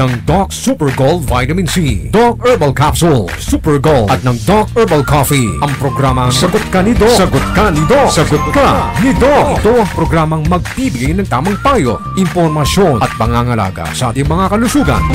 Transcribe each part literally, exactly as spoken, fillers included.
ng Doc Super Gold Vitamin C, Doc Herbal Capsule, Super Gold, at ng Doc Herbal Coffee. Ang programang Sagot Ka ni Doc. Sagot Ka ni Doc. Sagot Ka ni Doc. Ito ang programang magbibigay ng tamang payo, impormasyon, at pangangalaga sa ating mga kalusugan.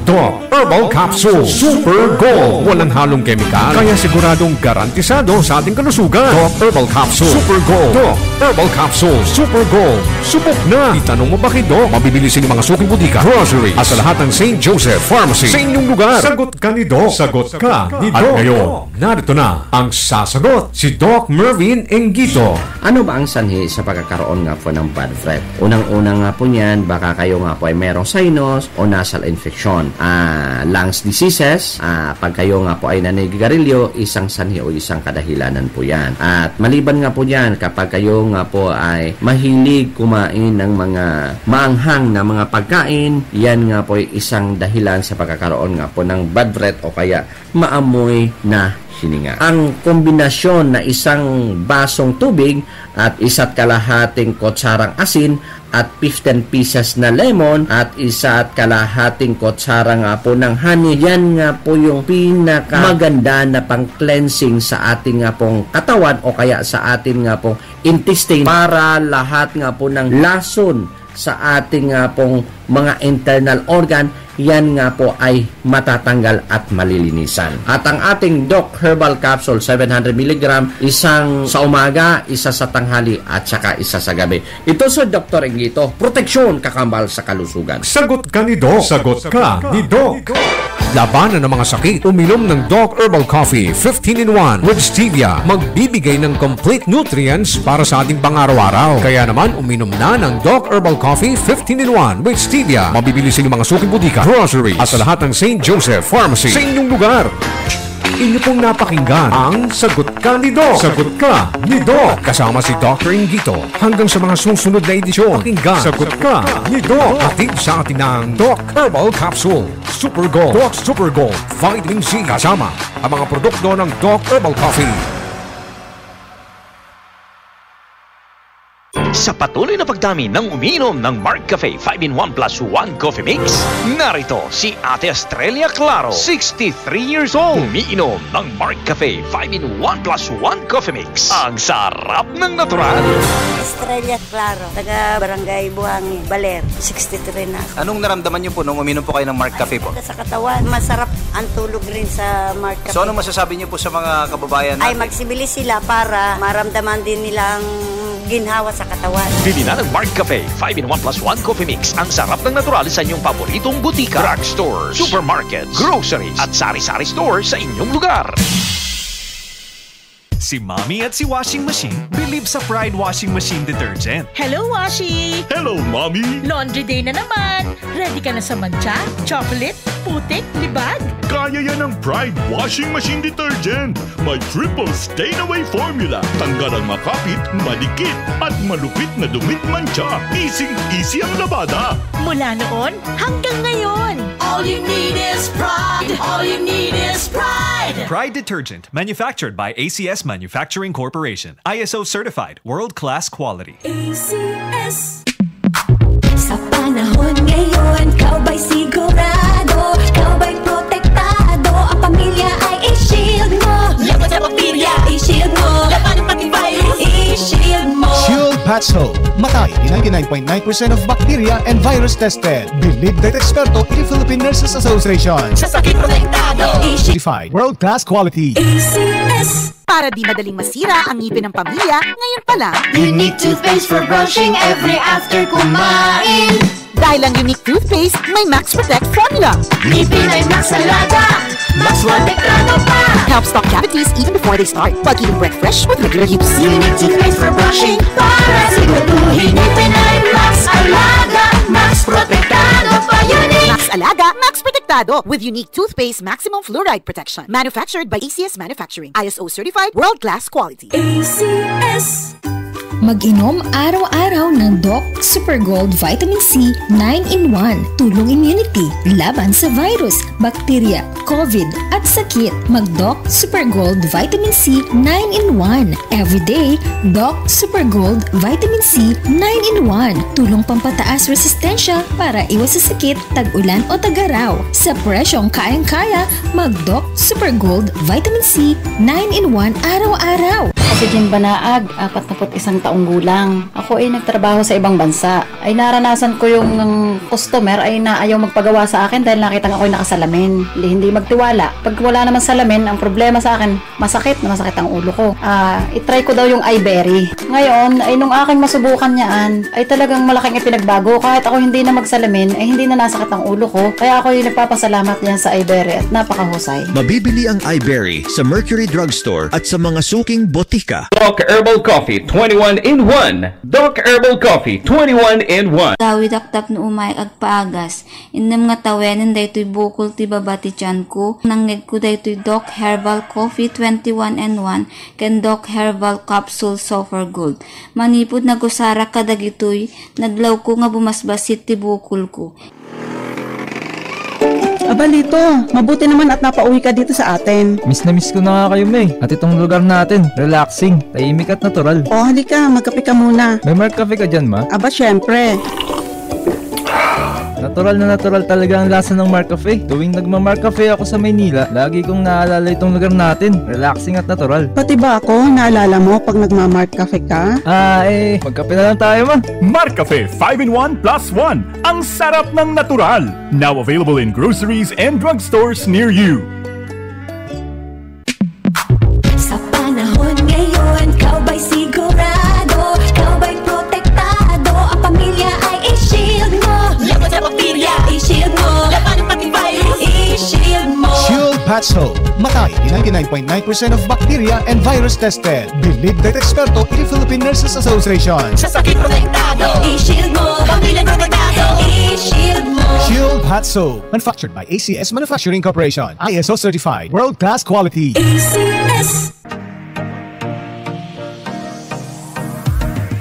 Doc Herbal Capsule Super Gold. Walang halong kemikal, kaya siguradong garantisado sa ating kalusugan. Doc Herbal Capsule Super Gold. Doc Herbal Capsule Super Gold. Subok na! Itanong mo ba kay Doc? Mabibili sa inyong mga suking butika, grocery, at sa lahat ng Saint Joseph Pharmacy sa inyong lugar. Sagot Ka ni Doc. Sagot Ka ni Doc. At ngayon, narito na ang sasagot, si Doc Mervin Engito. Ano ba ang sanhi sa pagkakaroon nga po ng bad breath? Unang-una nga po niyan, baka kayo nga po ay merong sinus o nasal infection, ah, lungs diseases, ah, pag kayo nga po ay naninigarilyo, isang sanhi o isang kadahilanan po yan. At maliban nga po dyan, kapag kayo nga po ay mahilig kumain ng mga maanghang na mga pagkain, yan nga po ay isang dahilan sa pagkakaroon nga po ng bad breath o kaya maamoy na hininga. Ang kombinasyon na isang basong tubig at isa't kalahating kutsarang asin at fifteen pieces na lemon at isa't kalahating kutsara nga po ng honey, yan nga po yung pinakamaganda na pang-cleansing sa ating nga pong katawan o kaya sa ating nga pong intestine para lahat nga po ng lason sa ating nga pong mga internal organ, yan nga po ay matatanggal at malilinisan. At ang ating Doc Herbal Capsule, seven hundred milligram, isang sa umaga, isa sa tanghali, at saka isa sa gabi. Ito sa Doktor Engito, proteksyon kakambal sa kalusugan. Sagot Ka ni Doc. Sagot Ka ni Doc. Labanan ang mga sakit. Uminom ng Doc Herbal Coffee fifteen in one with stevia. Magbibigay ng complete nutrients para sa ating pang-araw-araw. Kaya naman, uminom na ng Doc Herbal Coffee fifteen in one with stevia. Mabibili sa inyong mga suking butika, grocery, at sa lahat ng Saint Joseph Pharmacy sa inyong lugar. Inyo pong napakinggan ang Sagot Ka ni Doc. Sagot Ka ni Doc. Kasama si Doctor Ingito. Hanggang sa mga susunod na edisyon, pakinggan Sagot Ka ni Doc. Hatid sa atin ng Doc Herbal Capsule, Super Gold, Doc Super Gold, Vitamin C. Kasama ang mga produkto ng Doc Herbal Coffee. Sa patuloy na pagdami ng umiinom ng Mark Cafe five in one plus one Coffee Mix, narito si Ate Estrella Claro, sixty-three years old. Umiinom ng Mark Cafe five in one plus one Coffee Mix. Ang sarap ng natural. Estrella Claro, taga Barangay Buhangin, Baler, sixty-three na ako. Anong naramdaman niyo po nung uminom po kayo ng Mark Cafe po? Sa katawan, masarap ang tulog rin sa Mark Cafe. So, ano masasabi niyo po sa mga kababayan Ay, natin? Magsibili sila para maramdaman din nilang ginhawa sa katawan. Bili na ng Mark Cafe five in one plus one Coffee Mix. Ang sarap ng natural sa inyong paboritong butika, drugstores, supermarkets, groceries, at sari-sari store sa inyong lugar. Si Mommy at si Washing Machine believe sa Pride Washing Machine Detergent. Hello, Washi! Hello, Mommy! Laundry day na naman! Ready ka na sa mantsa, chocolate, putik, libag? Kaya yan ng Pride Washing Machine Detergent. May triple stain away formula. Tanggal ang makapit, madikit, at malupit na dumit mantsa. Easy-easy ang labada. Mula noon hanggang ngayon. All you need is Pride. All you need is Pride. Pride Detergent, manufactured by A C S Manufacturing Corporation. I S O certified, world-class quality. A C S. Sa panahon ngayon, ikaw ba'y sigurado? Ikaw ba'y protektado? Ang pamilya ay i-shield mo. Laban sa bakterya, i-shield mo. Laban ng pati virus, i-shield mo. Shield Patch Soap. Matay ni ninety-nine point nine percent of bacteria and virus tested. Believe that eksperto in the Philippine Nurses Association. Sa sakit protektado. I-shield. Certified. World-class quality. A C S. Para di madaling masira ang ngipin ng pamilya, ngayon pa lang. Unique toothpaste for brushing every after kumain. Dahil ang Unique Toothpaste may Max Protect Formula. Ngipin ay Max Alaga, Max Protektado pa. Helps stop cavities even before they start, while keeping breath fresh with regular use. Unique Toothpaste for brushing para siguraduhin ngipin ay Max Alaga, Max Protektado pa. Unique. Max Alaga, Max Protektado with Unique Toothpaste Maximum Fluoride Protection. Manufactured by A C S Manufacturing. I S O certified, world-class quality. A C S. Mag-inom araw-araw ng Doc Super Gold Vitamin C nine in one. Tulong immunity laban sa virus, bakterya, COVID, at sakit. Mag-Doc Super Gold Vitamin C nine in one. Everyday, Doc Super Gold Vitamin C nine in one. Tulong pampataas resistensya para iwas sa sakit, tag-ulan o tag-araw. Sa presyong kayang-kaya, mag-Doc Super Gold Vitamin C nine in one araw-araw. Ako si Jim Banaag, apat na put isang taong gulang. Ako ay nagtrabaho sa ibang bansa. Ay naranasan ko yung customer ay naayaw magpagawa sa akin dahil nakita nga ako'y nakasalamin. Hindi, hindi magtiwala. Pag wala naman salamin, ang problema sa akin, masakit na masakit ang ulo ko. Ah, itry ko daw yung Iberry. Ngayon, ay nung aking masubukan yaan, ay talagang malaking ipinagbago. Kahit ako hindi na magsalamin, ay hindi na nasakit ang ulo ko. Kaya ako yung nagpapasalamat yan sa Iberry at napakahusay. Mabibili ang Iberry sa Mercury Drugstore at sa mga suking botika. Doc Herbal Coffee twenty-one in one. Doc Herbal Coffee twenty-one in one. Dawidak tapno umay agpaagas. Innem nga tawenen daytoy bukol ti baba ti tianko. Nangngegko daytoy Doc Herbal Coffee twenty-one and one ken Doc Herbal Capsule Super Gold. Manipud nagusarak kadagitoy, nadlawko nga bumasbasit ti bukolko. Aba, Lito, mabuti naman at napauwi ka dito sa atin. Miss na miss ko na nga kayo, May. At itong lugar natin, relaxing, tahimik at natural. O, halika, magkape ka muna. May Mark Cafe ka dyan, Ma? Aba, syempre. Natural na natural talaga ang lasa ng Mark Cafe. Tuwing nagma-Mark Cafe ako sa Maynila, lagi kong naalala itong lugar natin. Relaxing at natural. Pati ba ako, naalala mo pag nagma-Mark Cafe ka? Ah, eh, magkape na lang tayo, Ma. Mark Cafe five in one plus one. Ang sarap ng natural. Now available in groceries and drugstores near you. Sa panahon ngayon, ikaw ba'y sigurado? Ikaw ba'y protektado? Ang pamilya ay i-shield mo. Laban sa bakterya, i-shield mo. Laban ng pati virus, i-shield mo. Shield Patch Hope. Matay di ninety-nine point nine percent of bacteria and virus tested. Believed by eksperto iti Philippine Nurses Association. Sa sakit protektado, i-shield mo. Pamilya protektado, i-shield mo. Shield Hot Soap. Manufactured by A C S Manufacturing Corporation. I S O certified. World class quality. A C S.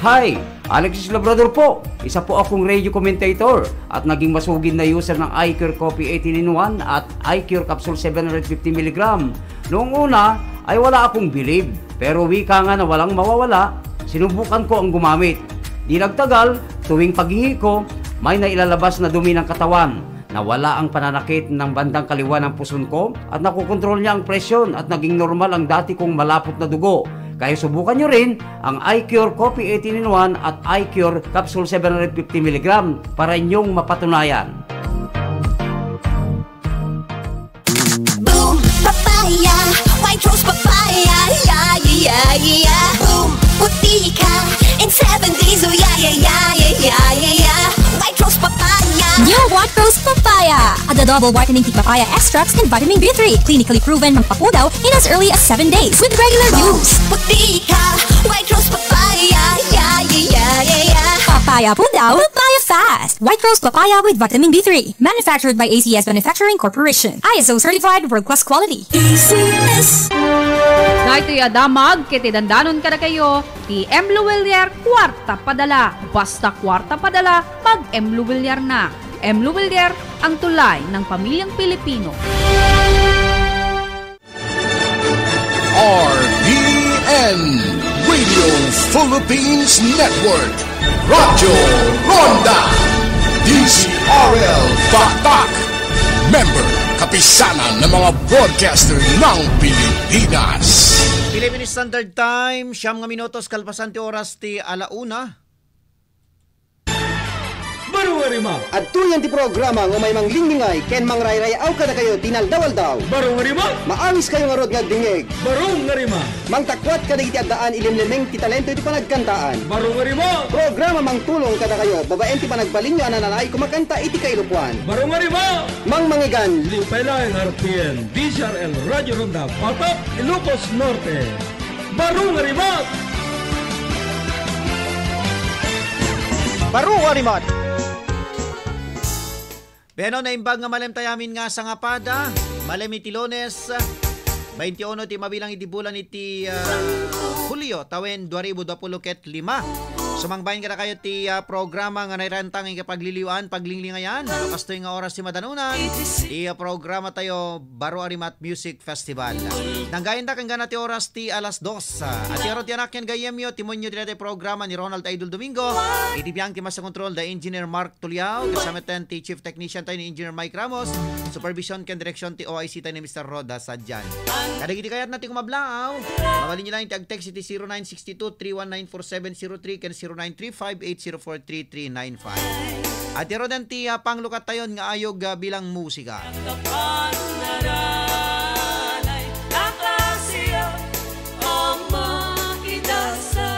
Hi! Alexis Labrador po. Isa po akong radio commentator at naging masugid na user ng iCure Coffee eighteen in one at iCure Capsule seven hundred fifty milligram. Noong una ay wala akong bilib, pero wika nga na walang mawawala, sinubukan ko ang gumamit. Di nagtagal, tuwing paghihi ko, may nailalabas na dumi ng katawan. Nawala ang pananakit ng bandang kaliwa ng puson ko at nakokontrol niya ang presyon at naging normal ang dati kong malapot na dugo. Kaya subukan nyo rin ang iCure Coffee eighteen in one at iCure Capsule seven hundred fifty milligram para inyong mapatunayan. Boom Papaya, White Rose Papaya, yeah, yeah, yeah, yeah. Boom, puti ka in seven days, oh yeah, yeah, yeah. White Rose Papaya. New White Rose Papaya. A double whitening tea papaya extracts and vitamin B three. Clinically proven magpapudaw in as early as seven days with regular use. Puti ka, White Rose Papaya, yeah, yeah, yeah, yeah, yeah. Papaya pudaw, papaya fast. White Rose Papaya with vitamin B three. Manufactured by A C S Manufacturing Corporation. I S O certified world-class quality. A C S. Daytoy a damag ket idandanon kadakayo ti M. Luwilier Kuarta Padala. Basta kuarta padala, mag-M. Luwilier na. M. Luwilier, ang tulay ng pamilyang Pilipino. R P N, Radio Philippines Network, Radyo Ronda, D Z R L Batak, member, kapisanan ng mga broadcaster ng Pilipinas. Philippine Standard Time, siyam nga minutos kalpasan ti oras ti alauna. Baro nga rima. Adtoyen ti programa nga umay manglinglingay ken mangrayray-aw kadakayo ti inaldaw-aldaw. Baro nga rima. Maawis kayo ngarud nga agdingngeg. Baro nga rima. Mangtakuat kadagiti addaan ilimlimeng ti talento iti panagkantaan. Baro nga rima. Programa mangtulong kadakayo babaen ti panagbalinyo a nananaay kumakanta iti kailokoan. Baro nga rima. Mangmangigan. Liw pay laeng R P N, D Z R L, Radyo Ronda, Batak, Ilocos Norte. Baro nga rima. Baro nga rima. Bueno, naimbag nga malem tayo amin nga sangapada. Malem iti Lunes, twenty-one ti mabilang iti bulan iti, ah, Julio, tawen dua ribu dua puluh ket lima. Sumangbayan kadakayo ti, ah, programa nga nairantang ikapagliliwan, paglinglingayan. Kastoy nga oras ti madanunan, ti, ah, programa tayo, Baro a Rimat Music Festival. Nanggayan da ken gana ti oras ti alas dos. Ah, ati aro ti anak ken gayyemyo, timonyo ti daytoy programa ni Ronald Idol Domingo. Iti biang ti master control, the engineer Mark Tuliao. Kasama ten ti chief technician tayo ni Engineer Mike Ramos. Supervision ken direksyon ti O I C tayo ni Mister Roda Sadjan. Kadagiti kayatna ti kumablaaw, mabalinyo lang ti ag-text iti zero nine six two, three one nine, four seven zero three ken zero nine three five, eight zero four, three three nine five. Ati aro den ti, ah, panglukatayon nga ayog, ah, bilang musika. Kapan nararay, kakasiak, ang makidasay.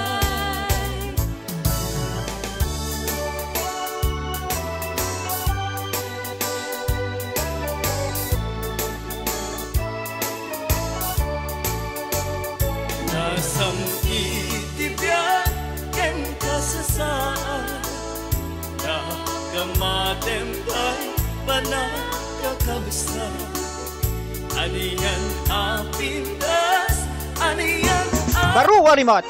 Nasam-it ti biag ken kasasaan, nakamatem pay panagkakabsat. Anian a pintas, anian a Baro a Rimat.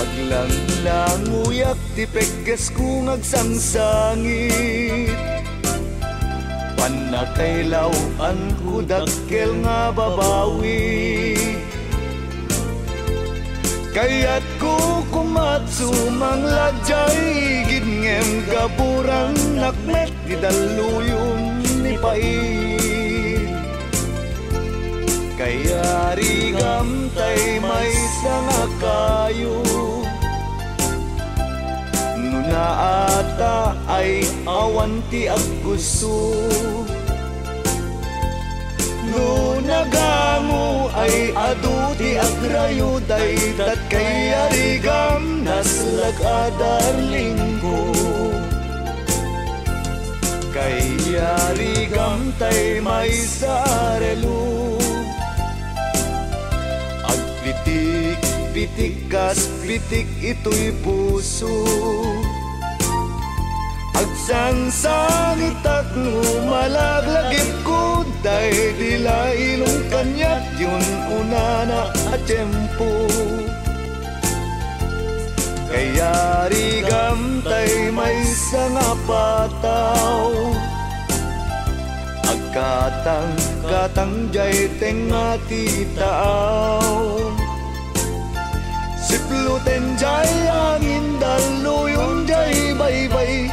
Aglanglangoyak ti peggesko nga agsangsangit. Pannakailaw-anko dakkel nga babawi. Kayatko koma't sumangla diay igid ngem gaburannak met ti dalluyon ni Pait. Kayarigam tay maysa nga kayo. No naata ay awan ti aggusto. No nagango ay adu ti agrayo, dayta kayarigam naslak a darlingko. Kayarigam tay maysa a relo. Agpitik-pitik kas pitik itoy puso. Agsangsangitak no malaglagipko, daydi la ilong kaniak diyon unana a tiempo. Kayarigam tay maysa nga pataw. Agkatang-katang diay tengnga ti taaw. Siploten diay angin, dalluyon diay baybay.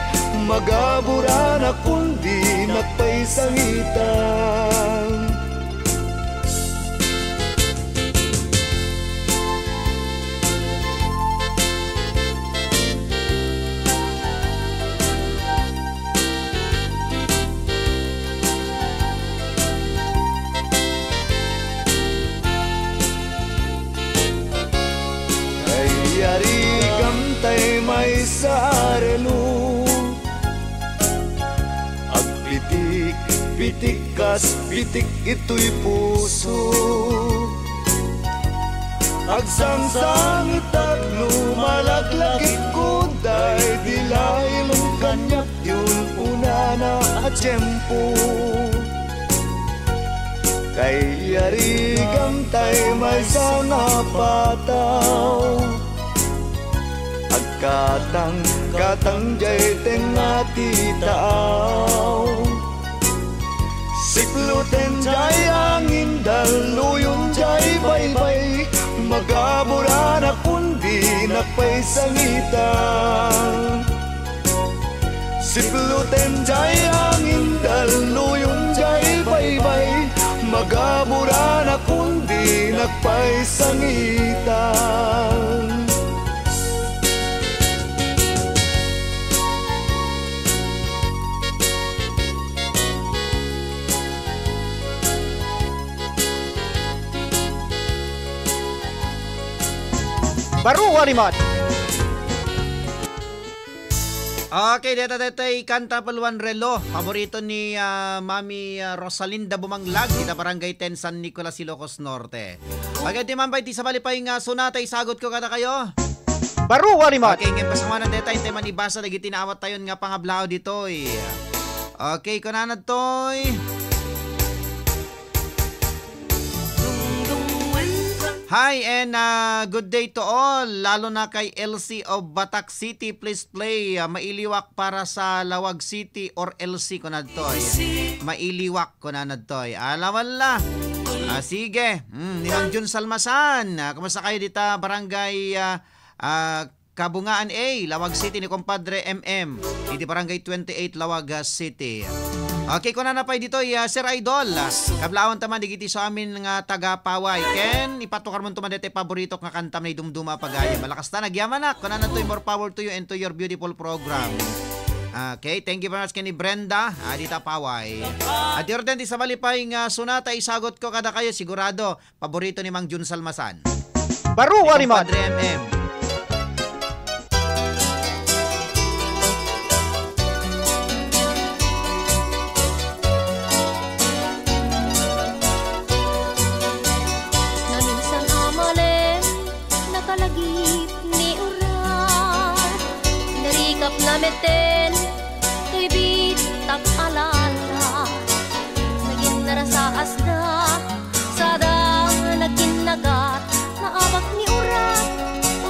Magaburanak kun dinak pay sangitan. Kayarigam tay maysa a relo. Agpitik-pitik kas pitik itoy puso. Agsangsangitak no malaglagipko, daydi la ilong kaniak diyon unana a tiempo. Kayarigam tay maysa nga pataw. Agkatang-katang diay tengnga ti taaw. Siploten diay angin, dalluyon diay baybay. Magaburanak kun dinak pay sangitan. Siploten diay angin, dalluyon diay baybay. Magaburanak kun dinak pay sangitan. Baro a Rimat. Okay, deta, deta, kanta puluan relo. Paborito ni, ah, Mami, ah, Rosalinda Bumanglag, dita Barangay ten San Nicolas, Ilocos Norte. Okay, di man ba iti sabali pay nga sonata, isagot ko kada kayo? Baro, wari man. Okay, ngayon pasanguanan deta, intay man ibasa dagiti naawat tayon nga pangablaaw ditoy. Okay, kunana toy. Hi and, ah, good day to all, lalo na kay Elsie of Batac City. Please play, ah, Mailiwak para sa Laoag City or Elsie kunadtoy. Mailiwak kunanadtoy. Ala, wala. Ah, sige. Hmm, ni Mang Jun Salmasan. Ah, kumusta kayo dita, Barangay, ah, ah, Kabungaan A, Laoag City ni Compadre M M, iti Barangay twenty-eight, Laoag, ah, City. Okay, kunana pay ditoy, ah, Sir Idol, ah, kablaawan ta man digiti so amin nga taga Paway. Ken ipatukarmonto man daytoy paborito nga kanta, may dumduma a pagayam. Malakas ta, nagyamanak. Kunana toy, "More power to you and to your beautiful program." Okay, thank you very much ken ni Brenda, ah, dita Paway. At iti orden ti sabali pay nga sonata, isagot ko kada kayo, sigurado, paborito ni Mang Jun Salmasan. Baro, wari man. Padre M M. Naminsan a malem, nakalagip ni urat. Narikapna metten, toy bitak a lalat. Nagin narasaasda, sada nagkinnagat, naabak ni urat,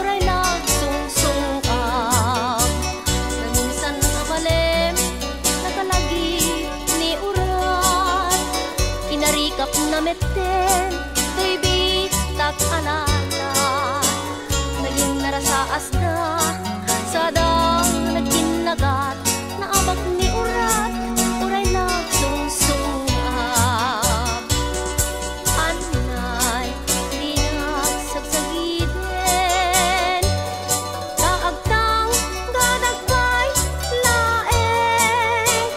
uray lagsungsungab. Naminsan a malem, nakalagip ni urat. Inarikapna metten, toy bitak a lalat. Nagin narasaasda, sada nagkinnagat, naabak ni urat, uray lagsungsungab. Anay, pinagsagsagiden, ta agtanggadak pay laeng.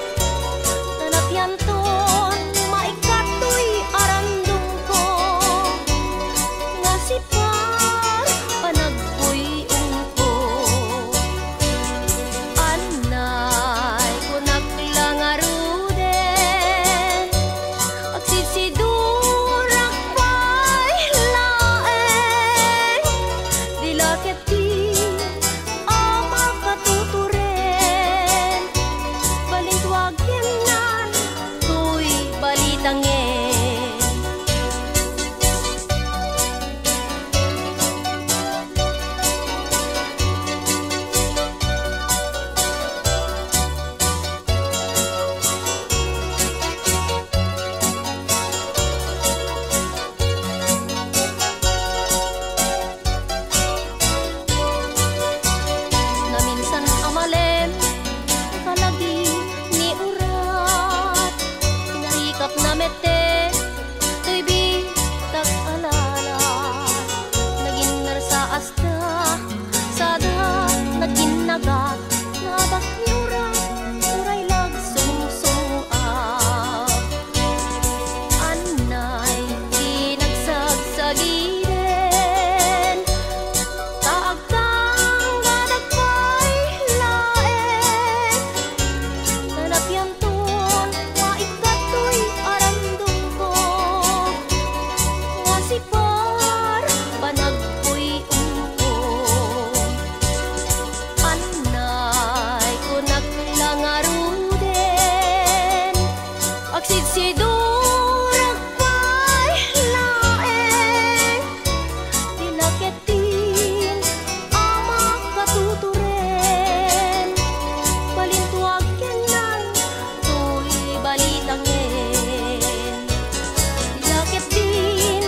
Nanapianton maikkat toy arandongko, nga sipar panagpuy-ongko. Anay, kunak la ngaruden, agsisidurak pay laeng. Di la ketdi a makatuturen, balintuag kennan toy balitangen. Naminsan a malem, kalagi ni urat, narikapna metten, toy bitak a lalat. Nagin narsaasda, sada nagkinnagat, naabak ni urat, uray lagsungsungab. Anay, pinagsagsagiden, ta agtanggadak pay laeng. Nanapianton maikkat toy arandongko, nga sipar panagpuy-ongko. Anay, kunak la ngaruden, agsidsidurak pay laeng. Di la ketdin a makatuturen, balintuag kennan toy balitangen. Di la ketdin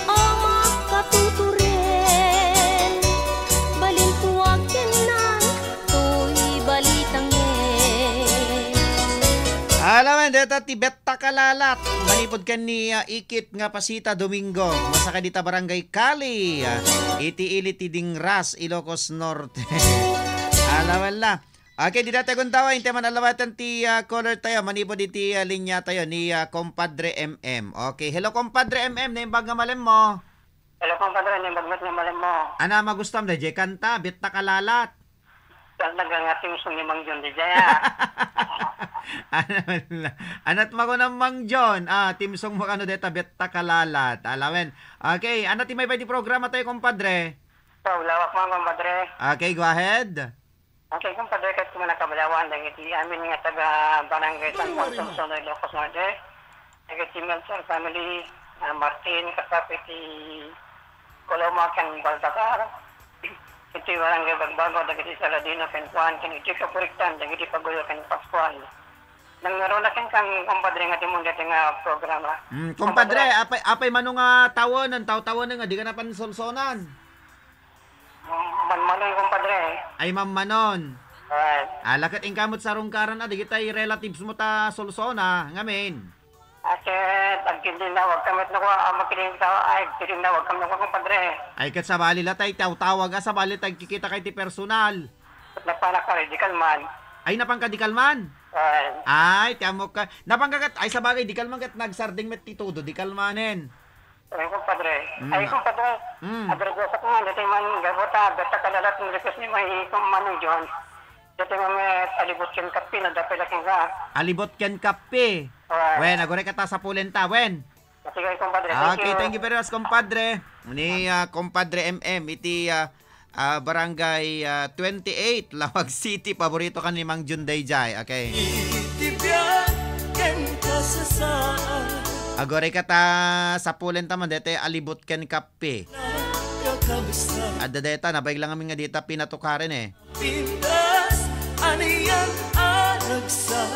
a makatuturen, balintuag kennan toy balitangen. Alawen, deta ti Betta Kalalat. Manipud ken ni, ah, Ikit nga Pasita Domingo. Masaka dita Barangay Kali, ah, iti ili ti Dingras, Ilocos Norte. Alawen la. Okay, dita tayo guntawa, intay man alawatan ti, ah, caller tayo. Manipud iti, ah, linya tayo ni, ah, Compadre M M. Okay, hello, Compadre M M. Naimbag nga malem mo? Hello, Compadre. Naimbag met nga malem mo? Ana, magustam da, jay kanta, Betta Kalalat. Talaga nga team song ni Mang John di jaya. Ano, anat makunan Mang John? Ah, team song mo kano deta betta kalalat. Alawen. Okay, ano ti may pwede programa tayo, kumpadre? So, lawak mo, kumpadre. Okay, go ahead. Okay, kumpadre, ket kuma nakabalawan, dagiti amin nga taga Barangay San Juan, Sorsogon, Ilocos Norte. Dagiti Melchor family, ah, Martin, kasapi ti Coloma ken Baltasar. Iti Barangay Bagbago, dagiti Saladino ken Juan, ken iti kakuriktan, dagiti Paguyo ken Pascual. Nangngaruna ken kan kumpadre nga timon dati nga programa. Mm, kumpadre, apay, apay mano nga tawonen, taw-tawonen nga di ka napansolsonan? Manmanon, kumpadre. Ay, mammanon. Ay. Ala ket inka met sarungkaran a, digitay relatives mo ta Solsona, ngamin. Aket, agkidinawag kami no, ah, makidinawag, ay, kidinawag kami no, kumpadre. Ay, ket sabali la tay tawtawag a, sabali tay kikita kay ti personal. Napanak ka, di kalman. Ay, napangka di kalman? Ay. Ay, ti amok ka. Napangka ket, ay, sabagay, di kalman ket nagsarding met ti todo, di kalmanen. Ay, kumpadre. Mm. Ay, kumpadre. Mm. Address ko nga, dati man, gabota, basta kalalat ng request ni may kung Manong John. Dati man, may alibot ken kape, nadapil ako nga. Alibot ken kape. Oy. Wen, agore ka ta sa pulenta, wen. Sige, kumpadre. Thank Okay, you. Thank you very much, kumpadre. Ni, ah, kumpadre M M, iti, ah, ah, barangay, ah, twenty-eight, Laoag City. Paborito ka ni Mang Jun Dayjay. Okay. Iti biag ken kasasaan. Agore ka ta sa pulenta man, dete alibot ken kape. Adda deta, nabayag lang amin nga dita pinatukaren eh. Pintas, anian a ragsak,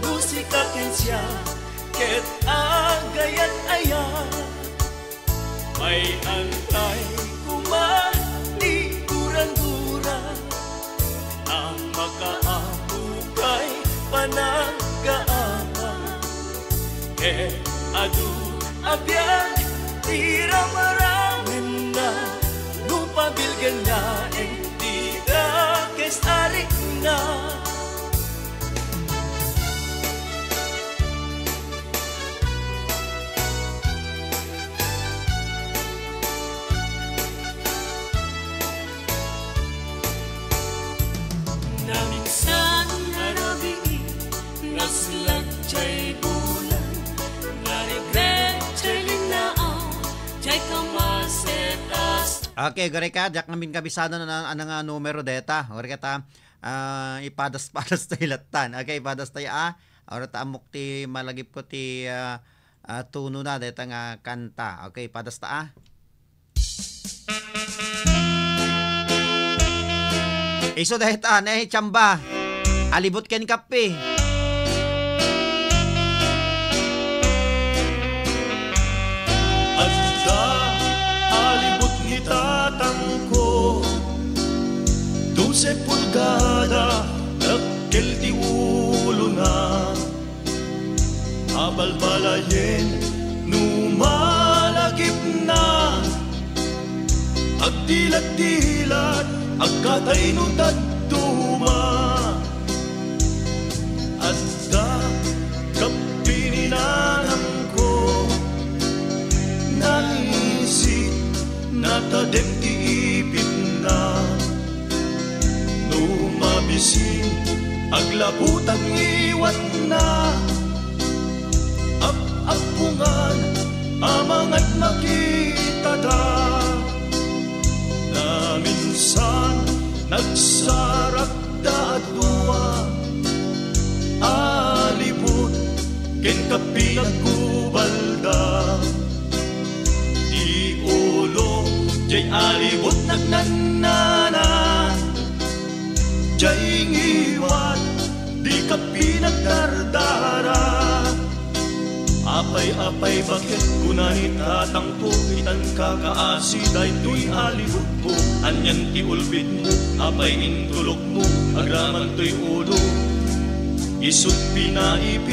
musika ken siak, ket agayat-ayat. May antay koma ti gurang-gurang a makaammo kay panaggaammo. Ket adu a biag ti ramaramanna, no pabilgen laeng ti dakes a rikna. Naminsan a rabii, naslak jay bulan, naregret jay linnaaw, jay kamaset a Okay, gari ka, diak ngamin kabisado no, ano nga numero deta. Gari ka ta, ah, ipadas-padas tayo latan. Okay, ipadas tayo, ah. Ora ta amok ti malagip ko ti, ah, ah, tuno na deta nga kanta. Okay, ipadas ta, ah. Isu dayta, ne, chamba. Alibot ken kape. Adda alibot ni tatangko, dose pulgada, dakkel ti ulona. Abalbalayen no malagipna, agdilat-dilat, agkatay no dadduma. Adda kapi ni nanangko, naisit, natadem ti ipitna. No mabisin, aglabutag ngiwatna. Ap-appungan, amangan makitada. Naminsan, nagsarakda a dua, alibot ken kapi nagkubalda. Ti ulo, jay alibot nagnannana. Jay ngiwat, di kapi nagdardara. Apay, apay, baket kuna ni tatangko, itan kakaasi daytoy alibotmo. Anian ti ulbitmo, apay intulokmo, agraman toy ulo. Isut pinaipit